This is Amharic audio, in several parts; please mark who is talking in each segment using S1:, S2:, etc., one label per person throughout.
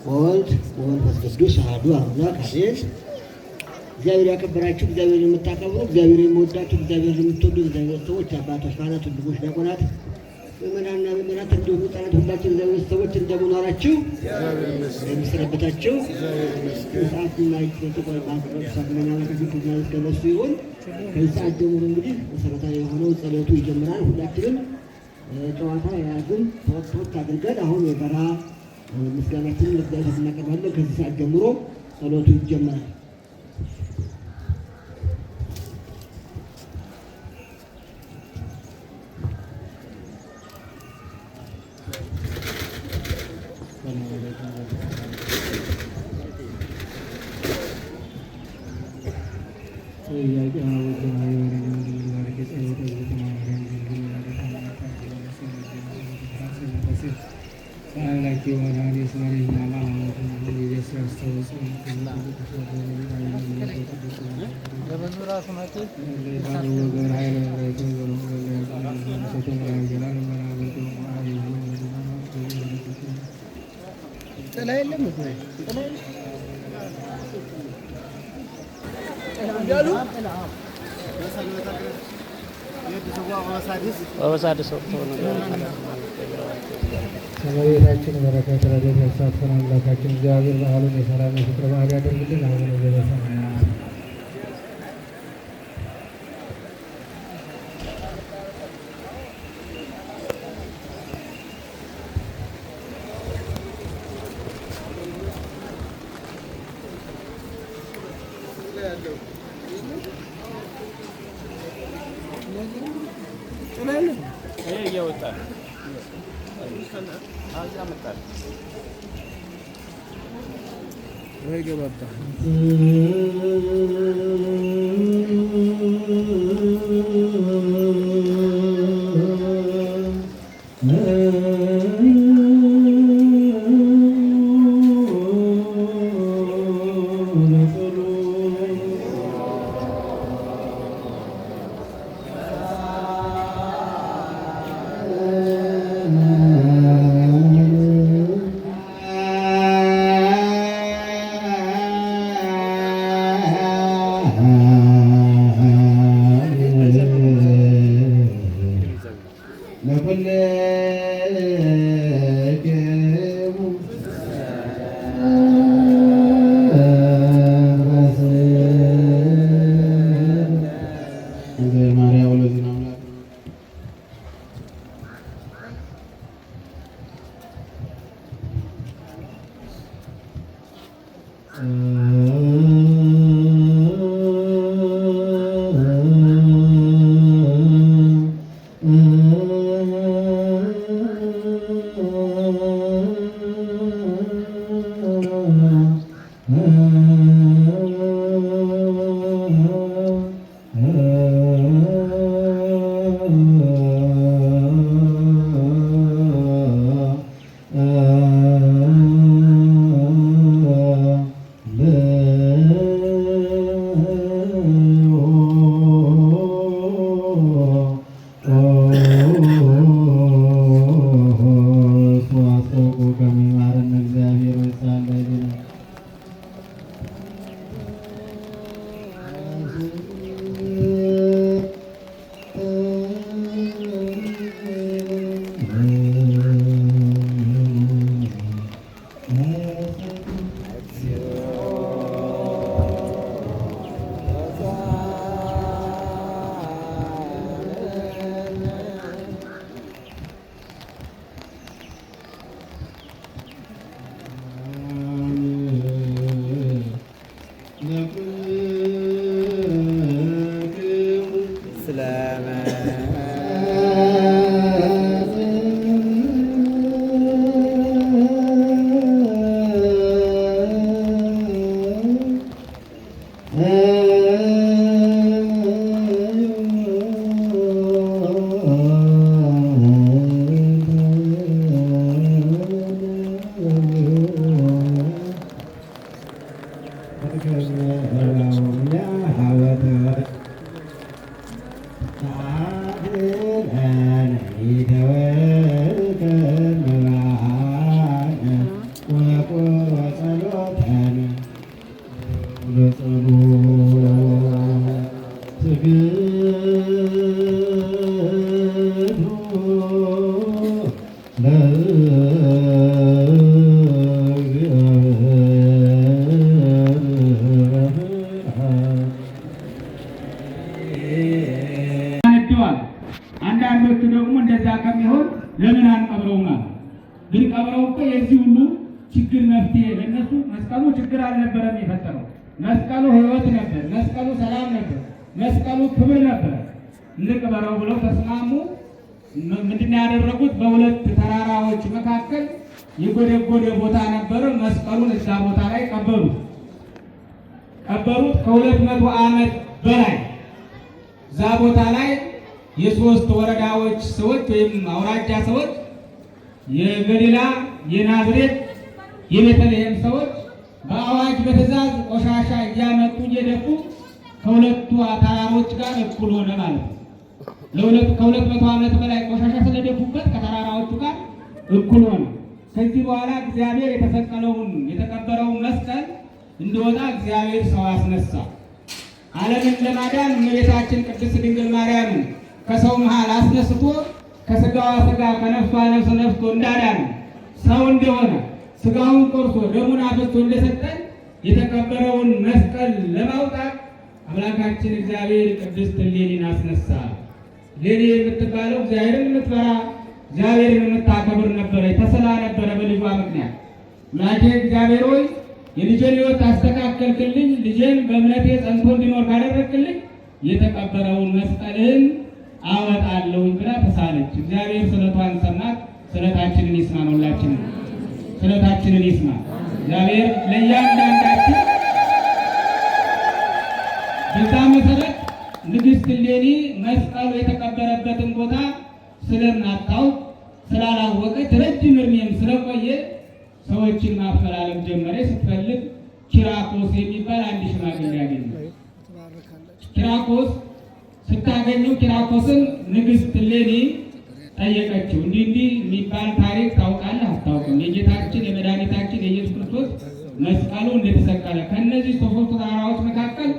S1: ወወልድ ወመንፈስ ቅዱስ አሐዱ አምላክ አሜን። እግዚአብሔር ያከበራችሁ፣ እግዚአብሔር የምታከብሩ፣ እግዚአብሔር የሚወዳችሁ፣ እግዚአብሔር የምትወዱ እግዚአብሔር ሰዎች፣ አባቶች፣ ካህናት፣ ወንድሞች፣ ዲያቆናት፣ ምዕመናንና ምዕመናት እንዲሁም ሕፃናት ሁላችን እግዚአብሔር ሰዎች እንደምን ዋላችሁ? እንደምሰነበታችሁ? ሰዓትና ከነሱ ይሁን። ከዚህ ሰዓት ጀምሮ እንግዲህ መሰረታዊ የሆነው ጸሎቱ ይጀምራል። ሁላችንም ጨዋታ የያዝን ተወት ተወት አድርገን አሁን የጋራ ምስጋናችንን ለእግዚአብሔር እናቀርባለን። ከዚህ ሰዓት ጀምሮ ጸሎቱ ይጀምራል።
S2: ጥላ የለም።
S3: ከመቤታችን በረከት ረድኤት ያሳትፈን። አምላካችን እግዚአብሔር በዓሉን የሰላም የፍቅር በዓል ያደርግልን። አቡነ ዘበሰማያት።
S4: እየወጣ መጣ።
S5: ነደዋል። አንዳንዶቹ ደግሞ እንደዛ ከሚሆን ለምን አንቀብረውም አሉ። ግን ቀብረው እኮ የዚህ ሁሉ ችግር መፍትሄ ለእነሱ መስቀሉ ችግር አልነበረም የፈጠረው። መስቀሉ ሕይወት ነበር። መስቀሉ ሰላም ነበር። መስቀሉ ክብር ነበር። እንቅበረው ብለው ተስማሙ። ምንድን ነው ያደረጉት? በሁለት ተራራዎች መካከል የጎደጎደ ቦታ ነበረ። መስቀሉን እዛ ቦታ ላይ ቀበሩት ቀበሩት። ከ200 ዓመት በላይ እዛ ቦታ ላይ የሶስት ወረዳዎች ሰዎች ወይም አውራጃ ሰዎች፣ የገሊላ፣ የናዝሬት፣ የቤተልሔም ሰዎች በአዋጅ በትእዛዝ ቆሻሻ እያመጡ እየደፉ ከሁለቱ ተራሮች ጋር እኩል ሆነ ማለት ነው። ከ200 ዓመት በላይ ቆሻሻ ስለደፉበት ከተራራዎቹ ጋር እኩል ሆነ። ከዚህ በኋላ እግዚአብሔር የተሰቀለውን የተቀበረውን መስቀል እንዲወጣ እግዚአብሔር ሰው አስነሳ። ዓለምን ለማዳን እመቤታችን ቅድስት ድንግል ማርያምን ከሰው መሃል አስነስቶ ከስጋዋ ስጋ ከነፍሷ ነፍስ ነፍቶ እንዳዳነ፣ ሰው እንደሆነ፣ ስጋውን ቆርሶ ደሙን አፍስሶ እንደሰጠን የተቀበረውን መስቀል ለማውጣት አምላካችን እግዚአብሔር ቅድስት እሌኒን አስነሳ። እሌኒ የምትባለው እግዚአብሔርን የምትፈራ፣ እግዚአብሔርን የምታከብር ነበረ። ተስላ ነበረ በልጇ ምክንያት። አምላኬ እግዚአብሔር ሆይ፣ የልጄን ሕይወት አስተካከልክልኝ፣ ልጄን በእምነቴ ጸንቶ እንዲኖር ካደረግክልኝ የተቀበረውን መስቀልህን አወጣለሁኝ ብላ ተሳለች። እግዚአብሔር ስለቷን ሰማት። ስለታችንን ይስማ፣ ሁላችንን ስለታችንን ይስማ። እግዚአብሔር ለእያንዳንዳችን። በዛ መሰረት ንግስት እሌኒ መስቀሉ የተቀበረበትን ቦታ ስለማታውቅ፣ ስላላወቀች፣ ረጅም እድሜም ስለቆየ ሰዎችን ማፈላለግ ጀመረ። ስትፈልግ ኪራኮስ የሚባል አንድ ሽማግሌ ያገኘ። ኪራኮስ ስታገኘው ኪራኮስን ንግስት እሌኒ ጠየቀችው። እንዲህ እንዲህ የሚባል ታሪክ ታውቃለህ አታውቅም? የጌታችን የመድኃኒታችን የኢየሱስ ክርስቶስ መስቀሉ እንደተሰቀለ ከእነዚህ ሶስቱ ተራራዎች መካከል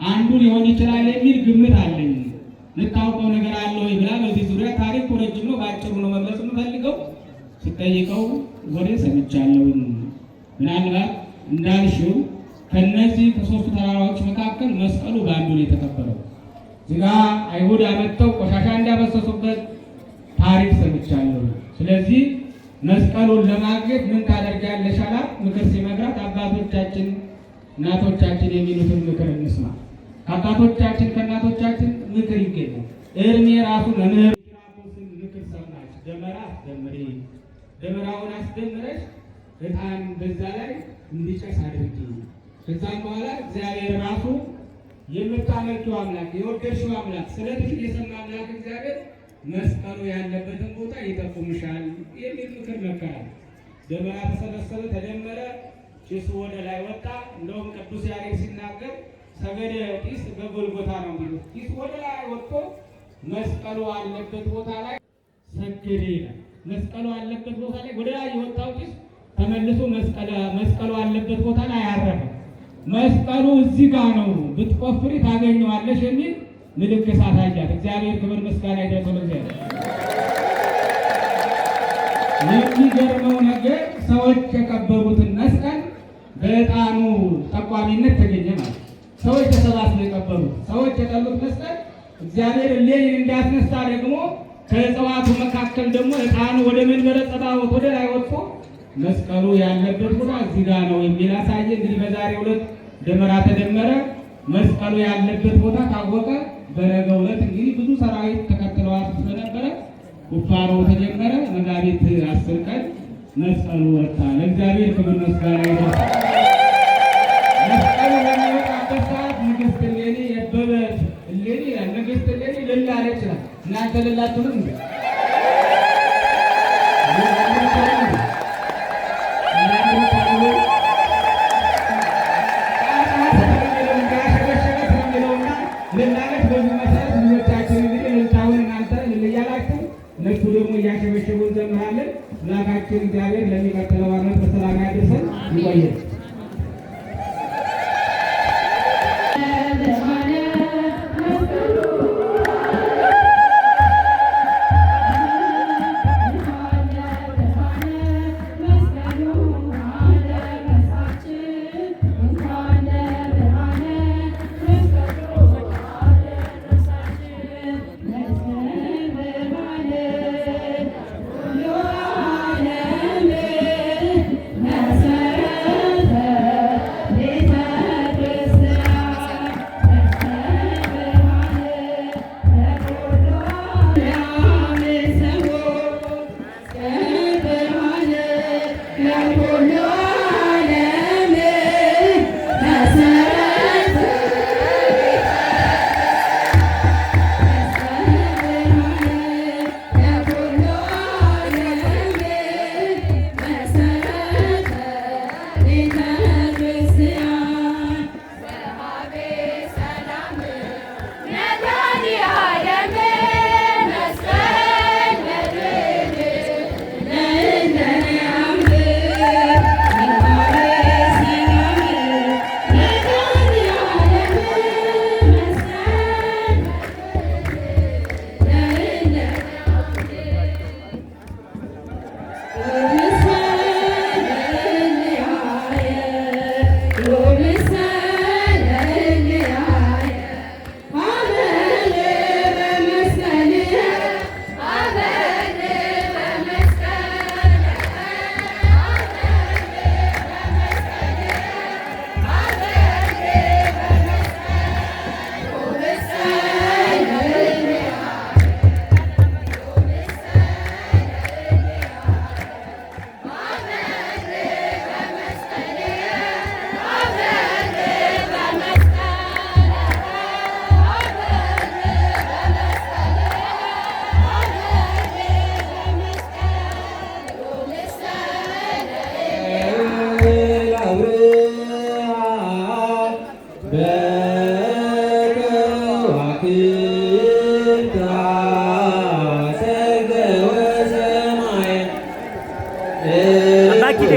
S5: አንዱ ሊሆን ይችላል የሚል ግምት አለኝ። የምታውቀው ነገር አለ ወይ ብላ በዚህ ዙሪያ፣ ታሪኩ ረጅም ነው፣ በአጭሩ ነው መግለጽ የምፈልገው። ስጠይቀው ወሬ ሰምቻለሁ። ምናልባት እንዳልሽው ከነዚህ ከሶስቱ ተራራዎች መካከል መስቀሉ በአንዱ ነው የተቀበረው። እዚጋ አይሁድ አመጥተው ቆሻሻ እንዳፈሰሱበት ታሪክ ሰምቻለሁ። ስለዚህ መስቀሉን ለማግኘት ምን ታደርጊያለሽ አላት። ምክር ሲመክራት አባቶቻችን እናቶቻችን የሚሉትን ምክር እንስማ። ከአባቶቻችን ከእናቶቻችን ምክር ይገኛል። እርሜ ራሱ መምህር ኪራኮስን ምክር ሰማች። ደመራ አስደምሪ፣ ደመራውን አስደምረሽ ዕጣን በዛ ላይ እንዲጨስ አድርጊ። ከዛም በኋላ እግዚአብሔር ራሱ፣ የምታመልኪው አምላክ፣ የወደድሽው አምላክ፣ ስለትሽን የሰማ አምላክ እግዚአብሔር መስቀሉ ያለበትን ቦታ ይጠቁምሻል የሚል ምክር መከራል። ደመራ ተሰበሰበ፣ ተደመረ፣ ጭሱ ወደ ላይ ወጣ። እንደውም ቅዱስ ያሬድ ሲናገር ሰገደ ጢስ በጎልጎታ ነው የሚሉት። ጢሱ ወደ ላይ ወጥቶ መስቀሉ አለበት ቦታ ላይ ሰገደ ይላል። መስቀሉ አለበት ቦታ ላይ ወደ ላይ የወጣው ጢስ ተመልሶ መስቀሉ አለበት ቦታ ላይ አረፈ። መስቀሉ እዚህ ጋር ነው፣ ብትቆፍሪ ታገኘዋለሽ የሚል ምልክት አሳያት። እግዚአብሔር ክብር ምስጋና ይድረሰው ለእግዚአብሔር። የሚገርመው ነገር ሰዎች የቀበሩትን መስቀል በዕጣኑ ጠቋሚነት ተገኘ ማለት ነው። ሰዎች ተሰባስበው የቀበሩት፣ ሰዎች የጠሉት መስቀል እግዚአብሔር እሌኒን እንዳስነሳ ደግሞ ከእጽዋቱ መካከል ደግሞ ዕጣኑ ወደ መንበረ ጸባዖት ወደ ላይ ወጥቶ መስቀሉ ያለበት ቦታ እዚህ ጋር ነው የሚል አሳየ። እንግዲህ በዛሬው ዕለት ደመራ ተደመረ፣ መስቀሉ ያለበት ቦታ ታወቀ። በነገው ዕለት እንግዲህ ብዙ ሰራዊት ተከትለዋት ስለነበረ ቁፋሮ ተጀመረ። መጋቢት 10 ቀን መስቀሉ ወጣ። ለእግዚአብሔር ክብር ምስጋና ይድረስ። መስቀሉ በሚወጣበት ሰዓት ንግስት እሌኒ የበበት እሌኒ ይላል። ንግስት እሌኒ እልል አለች ይላል። እናንተ እልል አትሉም እንዴ? ልላለች። በዚህ መሰረት ልጆቻችን እንግዲህ እግዚአብሔር ለሚቀጥለው ዓመት በሰላም ያድርሰን። ይቆየን።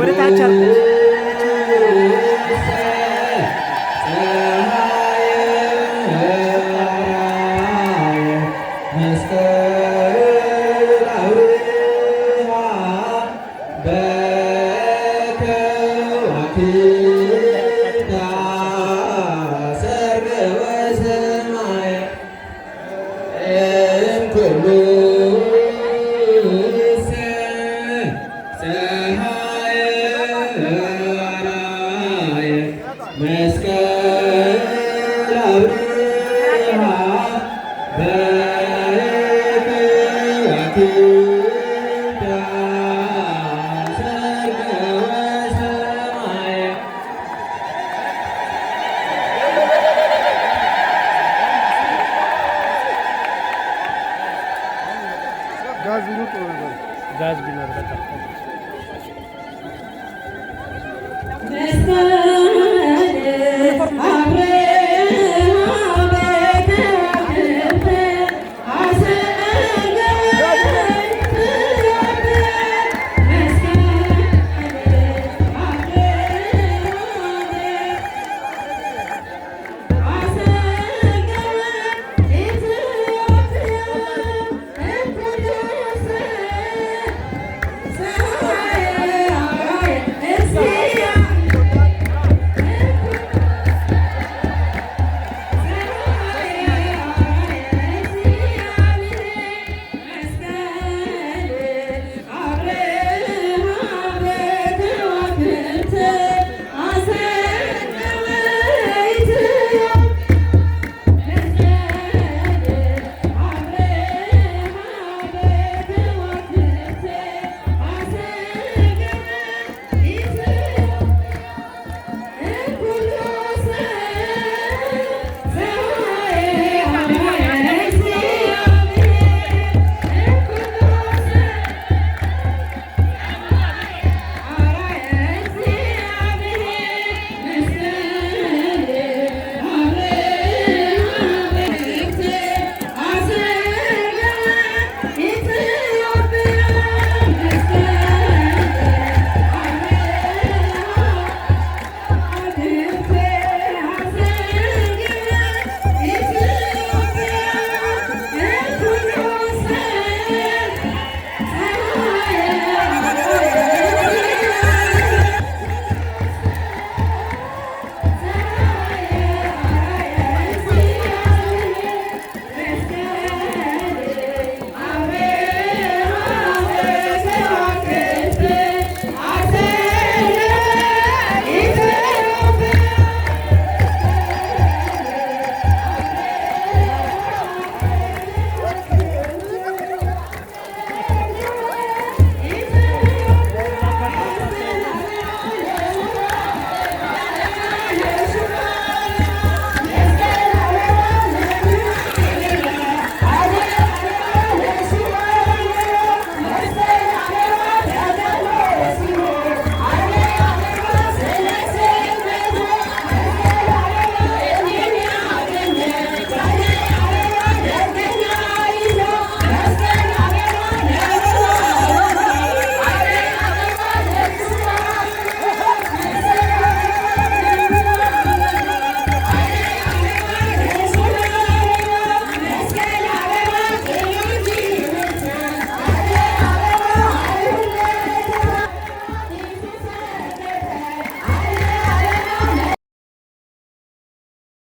S4: ወደ ታች አልኩት።
S2: ጋዝ ቢኖር ጥሩ ነበር።
S4: ጋዝ ቢኖር በጣም
S6: መስቀል